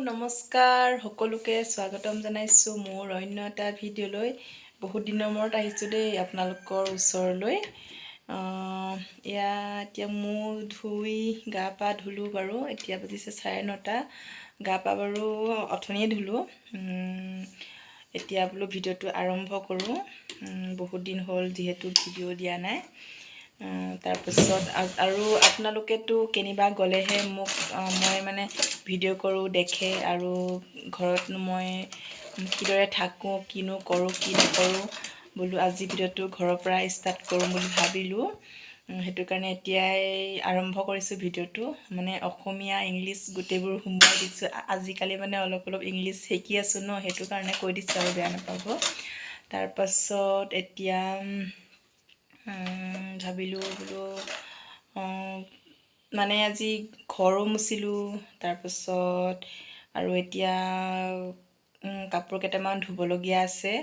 নমস্কাৰ, সকলোকে স্বাগতম জনাইছোঁ মোৰ অন্য এটা ভিডিঅ'লৈ। বহুত দিনৰ মূৰত আহিছোঁ দেই আপোনালোকৰ ওচৰলৈ। এয়া এতিয়া মুখ ধুই গা পা ধুলোঁ বাৰু। এতিয়া বাজিছে 9:30। গা পা বাৰু অথনিয়ে ধুলোঁ। এতিয়া বোলো ভিডিঅ'টো আৰম্ভ কৰোঁ। বহুত দিন হ'ল যিহেতু ভিডিঅ' দিয়া নাই। তাৰপিছত আৰু আপোনালোকেতো কেনিবা গ'লেহে মোক মই মানে ভিডিঅ' কৰোঁ দেখে আৰু ঘৰতনো মই কিদৰে থাকোঁ, কিনো কৰোঁ, কি নকৰোঁ। বোলো আজি ভিডিঅ'টো ঘৰৰ পৰা ষ্টাৰ্ট কৰোঁ বুলি ভাবিলোঁ। সেইটো কাৰণে এতিয়াই আৰম্ভ কৰিছোঁ ভিডিঅ'টো। মানে অসমীয়া, ইংলিছ গোটেইবোৰ সোমোৱাই দিছোঁ। আজিকালি মানে অলপ অলপ ইংলিছ শিকি আছোঁ ন, সেইটো কাৰণে কৈ দিছোঁ আৰু, বেয়া নাপাব। তাৰপাছত এতিয়া ভাবিলোঁ বোলো মানে আজি ঘৰো মুচিলোঁ, তাৰপাছত আৰু এতিয়া কাপোৰ কেইটামান ধুবলগীয়া আছে।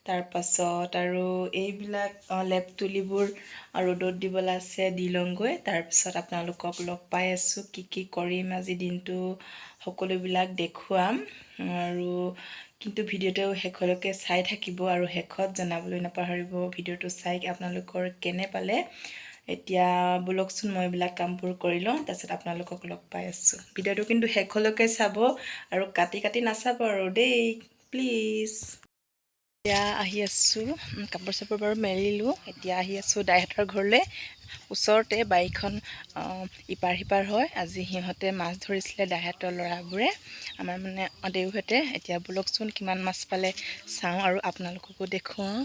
তাৰপাছত আৰু এইবিলাক লেপ তুলিবোৰ ৰ'দত দিবলৈ আছে, দি লওঁগৈ। তাৰপিছত আপোনালোকক লগ পাই আছোঁ। কি কি কৰিম আজি দিনটো, সকলোবিলাক দেখুৱাম আৰু কিন্তু ভিডিঅ'টো শেষলৈকে চাই থাকিব আৰু শেষত জনাবলৈ নাপাহৰিব ভিডিঅ'টো চাই আপোনালোকৰ কেনে পালে। এতিয়া ব'লকচোন, মই এইবিলাক কামবোৰ কৰি লওঁ, তাৰপিছত আপোনালোকক লগ পাই আছোঁ। ভিডিঅ'টো কিন্তু শেষলৈকে চাব আৰু কাটি কাটি নাচাব আৰু দেই, প্লিজ। এতিয়া আহি আছোঁ। কাপোৰ চাপোৰ বাৰু মেলিলোঁ। এতিয়া আহি আছোঁ দাইহঁতৰ ঘৰলৈ। ওচৰতে বাৰীখন, ইপাৰ সিপাৰ হয়। আজি সিহঁতে মাছ ধৰিছিলে, দাইহঁতৰ ল'ৰাবোৰে, আমাৰ মানে দেউহঁতে। এতিয়া ব'লকচোন, কিমান মাছ পালে চাওঁ আৰু আপোনালোককো দেখুৱাওঁ।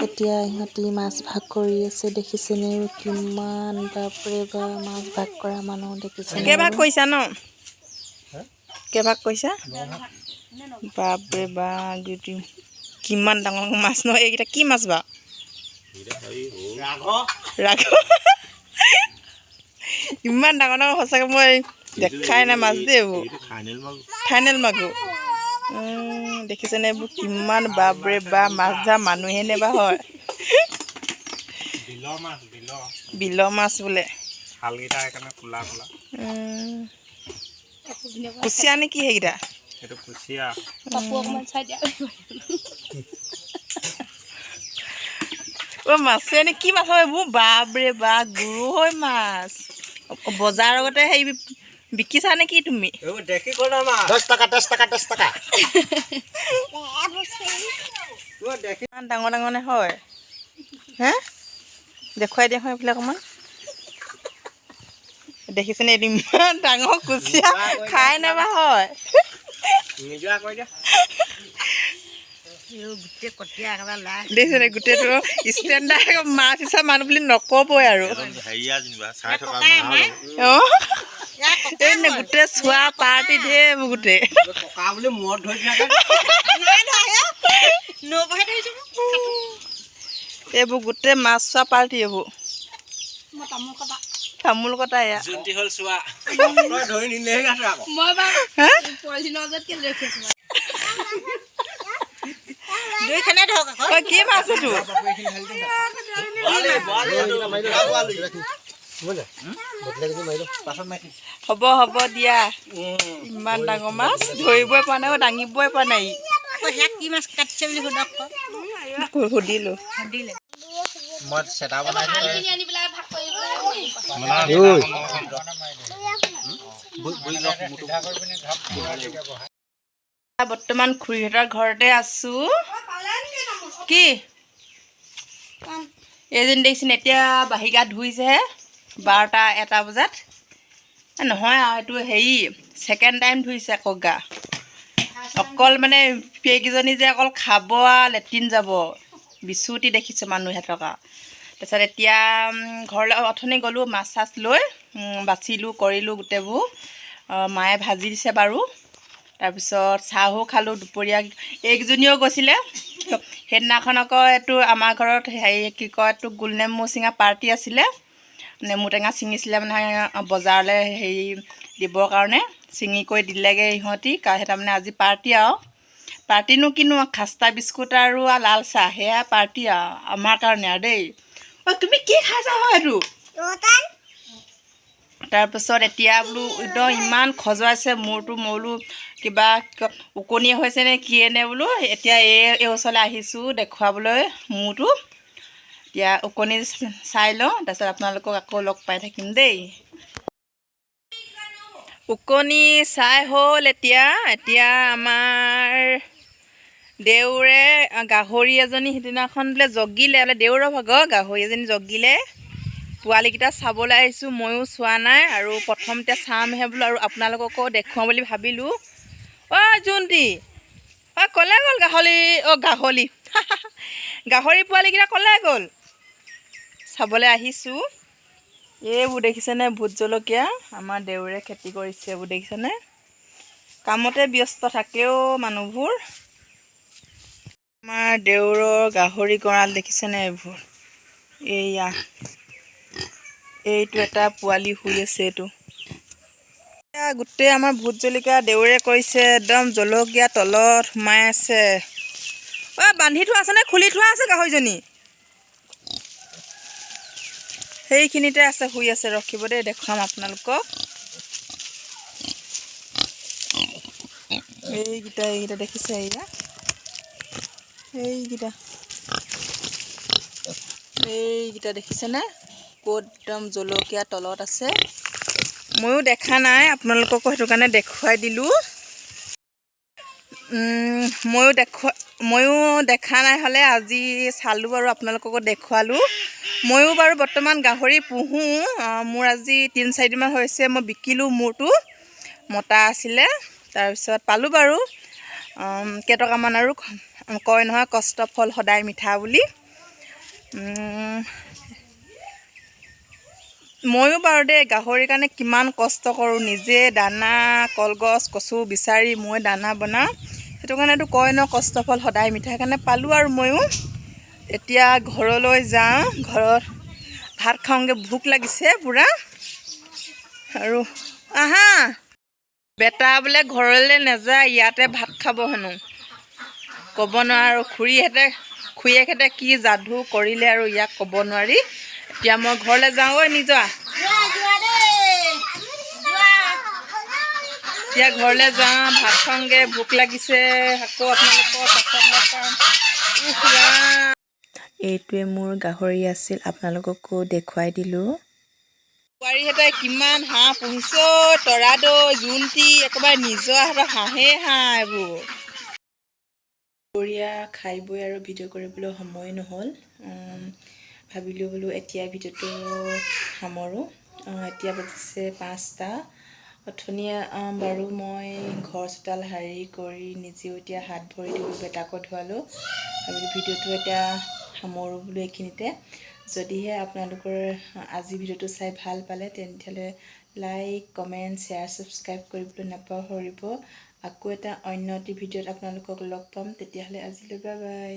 এতিয়া ইহঁতি মাছ ভাগ কৰি আছে, দেখিছেনে কিমান? বাপৰে বা, মাছ ভাগ কৰা মানুহ দেখিছেনে? কেইভাগ কৰিছা ন? কেইভাগ কৰিছা? বাপৰে বা, কিমান ডাঙৰ ডাঙৰ মাছ ন! এইকেইটা কি মাছ বাৰু? ৰাঘ। ইমান ডাঙৰ ডাঙৰ, সঁচাকৈ মই দেখাই নাই মাছ দেই এইবোৰ। ফাইনেল মাগুৰ। ফাইনেল মাগুৰ। দেখিছেনে এইবোৰ কিমান? বাপৰে বা, মাছ ধৰা মানুহে নে বা হয়? বিলৰ মাছ, বিলৰ। বিলৰ মাছ বোলে। শালকেইটা সেইকাৰণে ক'লা ক'লা। কুচিয়া নে কি সেইকেইটা? সেইটো কুচিয়া। কাপোৰ অকণমান চাই দিয়া। অ' মাছে নে কি মাছ হয় এইবোৰ? বাপৰে বা, গৰু হয় মাছ। বজাৰৰ আগতে হেৰি বিকিছা নে কি তুমি? দেখি ক'লা মাছ। 10 টকা, 10 টকা, 10 টকা। ইমান ডাঙৰ ডাঙৰ নে হয় হে? দেখুৱাই দিয়া এইফালে অকণমান। দেখিছেনে এইটো ইমান ডাঙৰ কুচিয়া, খাই নাবা হয়? নিজা কৈ দিয়া। গোটেই কটীয়া একেবাৰে লাই। দেখিছেনে, গোটেইটো ষ্টেণ্ডাৰ্ড মাছ হিচাপ মানুহ বুলি নক'বই আৰু। হেৰিয়া যেনিবা চাই থকা। অঁ, এই নে গোটেই চোৱা পাৰ্টি ধেৰ এইবোৰ গোটেই। ককা বুলি মূৰত ধৰি থাকে। নবহে ধৰিছো। এইবোৰ গোটেই মাছ চোৱা পাৰ্টি এইবোৰ। মই তামোল কটা। তামোল কটা এয়া। যোনটি হ'ল চোৱা, তই ধৰি নিলেহে আছে আকৌ। মই বাৰু হা? পলিথিনৰ মাজত কেলে ৰখি আছো? দুইখনে ধৰক আকৌ। ঐ, কি মাছ এইটো? বৰালি, বৰালি এইটো। হ'ব হ'ব দিয়া। ইমান ডাঙৰ মাছ ধৰিবই পৰা নাই, দাঙিবই পৰা নাই। আকৌ সেয়া কি মাছ কাটিছে বুলি সোধক আকৌ। সুধিলো। সুধিলে। মই চেটা বনাই। আনি পেলাই ভাগ কৰি পেলাই। বৰ্তমান খুৰীহঁতৰ ঘৰতে আছো। কি এইজনী দেখিছেনে? এতিয়া বাহি গা ধুইছেহে 12টা 1টা বজাত। এ নহয় আৰু, এইটো হেৰি ছেকেণ্ড টাইম ধুইছে আকৌ গা। অকল মানে সেইকেইজনী যে অকল খাব আৰু লেট্ৰিন যাব, বিচুতি দেখিছোঁ মানুহে থকা। তাৰপিছত এতিয়া ঘৰলৈ অথনি গ'লোঁ, মাছ চাছ লৈ বাচিলোঁ কৰিলোঁ গোটেইবোৰ। মায়ে ভাজি দিছে বাৰু। তাৰপিছত চাহো খালোঁ দুপৰীয়া। এইকেইজনীও গৈছিলে সেইদিনাখন আকৌ। এইটো আমাৰ ঘৰত হেৰি কি কয়, এইটো গোল নেমু চিঙা পাৰ্টি আছিলে। নেমু টেঙা ছিঙিছিলে মানে বজাৰলৈ হেৰি দিবৰ কাৰণে, ছিঙি কৰি দিলেগৈ ইহঁতি। তাৰমানে আজি পাৰ্টি আৰু পাৰ্টিনো কিনো, খাস্তা বিস্কুট আৰু লাল চাহ, সেয়া পাৰ্টি আৰু আমাৰ কাৰণে আৰু দেই। অ' তুমি কি খাইছা হয় এইটো? তাৰপাছত এতিয়া বোলো একদম ইমান খজুৱাইছে মূৰটো, মই বোলো কিবা ওকণি হৈছে নে কিয়ে নে বোলো। এতিয়া এই ওচৰলৈ আহিছোঁ দেখুৱাবলৈ মূৰটো। এতিয়া ওকণি চাই লওঁ, তাৰপিছত আপোনালোকক আকৌ লগ পাই থাকিম দেই। ওকণি চাই হ'ল। এতিয়া এতিয়া আমাৰ দেউৰে গাহৰি এজনী সিদিনাখন বোলে জগিলে, বোলে দেউৰৰ ভাগৰ গাহৰি এজনী জগিলে। পোৱালিকেইটা চাবলৈ আহিছোঁ, ময়ো চোৱা নাই আৰু প্ৰথমতে চামহে বোলো আৰু আপোনালোককো দেখুৱাওঁ বুলি ভাবিলোঁ। অ' জোনটি, অ' ক'লে গ'ল গাহৰি? অ' গাহৰি, গাহৰি পোৱালিকেইটা ক'লে গ'ল? চাবলৈ আহিছোঁ। এইবোৰ দেখিছেনে ভোট জলকীয়া আমাৰ দেউৰে খেতি কৰিছে। এইবোৰ দেখিছেনে? কামতে ব্যস্ত থাকেও মানুহবোৰ। আমাৰ দেউৰৰ গাহৰি গঁৰাল দেখিছেনে এইবোৰ? এইয়া এইটো এটা পোৱালি শুই আছে এইটো। এয়া গোটেই আমাৰ ভোট জলকীয়া দেউৰে কৰিছে, একদম জলকীয়া তলত সোমাই আছে। অ' বান্ধি থোৱা আছে নে খুলি থোৱা আছে গাহৰিজনী? সেইখিনিতে আছে, শুই আছে। ৰখিব দেই, দেখুৱাম আপোনালোকক। এইকেইটা এইকেইটা দেখিছে? এইয়া এইকেইটা এইকেইটা দেখিছেনে? ক'ত একদম জলকীয়া তলত আছে। ময়ো দেখা নাই, আপোনালোককো সেইটো কাৰণে দেখুৱাই দিলোঁ। ময়ো দেখা নাই হ'লে আজি চালোঁ আৰু আপোনালোককো দেখুৱালোঁ। ময়ো বাৰু বৰ্তমান গাহৰি পুহোঁ। মোৰ আজি 3-4 দিনমান হৈছে, মই বিকিলোঁ মোৰটো, মতা আছিলে। তাৰপিছত পালোঁ বাৰু কেইটকামান। আৰু কয় নহয়, কষ্ট ফল সদায় মিঠা বুলি। ময়ো বাৰু দেই গাহৰিৰ কাৰণে কিমান কষ্ট কৰোঁ, নিজে দানা কলগছ কচু বিচাৰি মই দানা বনাওঁ। সেইটো কাৰণেতো কয় ন, কষ্ট ফল সদায় মিঠা। সেইকাৰণে পালোঁ আৰু ময়ো। এতিয়া ঘৰলৈ যাওঁ, ঘৰত ভাত খাওঁগৈ, ভোক লাগিছে পূৰা। আৰু আহা বেটা বোলে ঘৰলৈ নাযায়, ইয়াতে ভাত খাব হেনো। ক'ব নোৱাৰোঁ, খুৰীয়েকহঁতে কি যাদু কৰিলে আৰু ইয়াক ক'ব নোৱাৰি। এতিয়া মই ঘৰলৈ যাওঁ। ঐ নিজা, যোৱা যোৱা দেই যোৱা। এতিয়া ঘৰলৈ যাওঁ, ভাত খাওঁগৈ, ভোক লাগিছে। আকৌ আপোনালোকৰ পাছত লগ পাম। উফ ৰাম। এইটোৱে মোৰ গাহৰি আছিল, আপোনালোককো দেখুৱাই দিলোঁ। বোৱাৰীহঁতে কিমান হাঁহ পুহিছে ঐ, তৰাদৈ, জোনটি, একেবাৰে নিজৰ হাতৰ হাঁহেই হাঁহ এইবোৰ। দুপৰীয়া খাই বৈ আৰু ভিডিঅ' কৰিবলৈ সময় নহ'ল। ভাবিলোঁ বোলো এতিয়া ভিডিঅ'টো সামৰোঁ। এতিয়া বাজিছে 5টা। অথনিয়ে বাৰু মই ঘৰ চোতাল সাৰি কৰি নিজেও এতিয়া হাত ভৰি ধুলোঁ, বেটাকো ধুৱালোঁ। ভাবিলোঁ ভিডিঅ'টো এতিয়া সামৰোঁ বোলো এইখিনিতে। যদিহে আপোনালোকৰ আজি ভিডিঅ'টো চাই ভাল পালে, তেতিয়াহ'লে লাইক, কমেণ্ট, শ্বেয়াৰ, ছাবস্ক্ৰাইব কৰিবলৈ নাপাহৰিব। আকৌ এটা অন্য এটি ভিডিঅ'ত আপোনালোকক লগ পাম। তেতিয়াহ'লে আজিলৈ বাই বাই।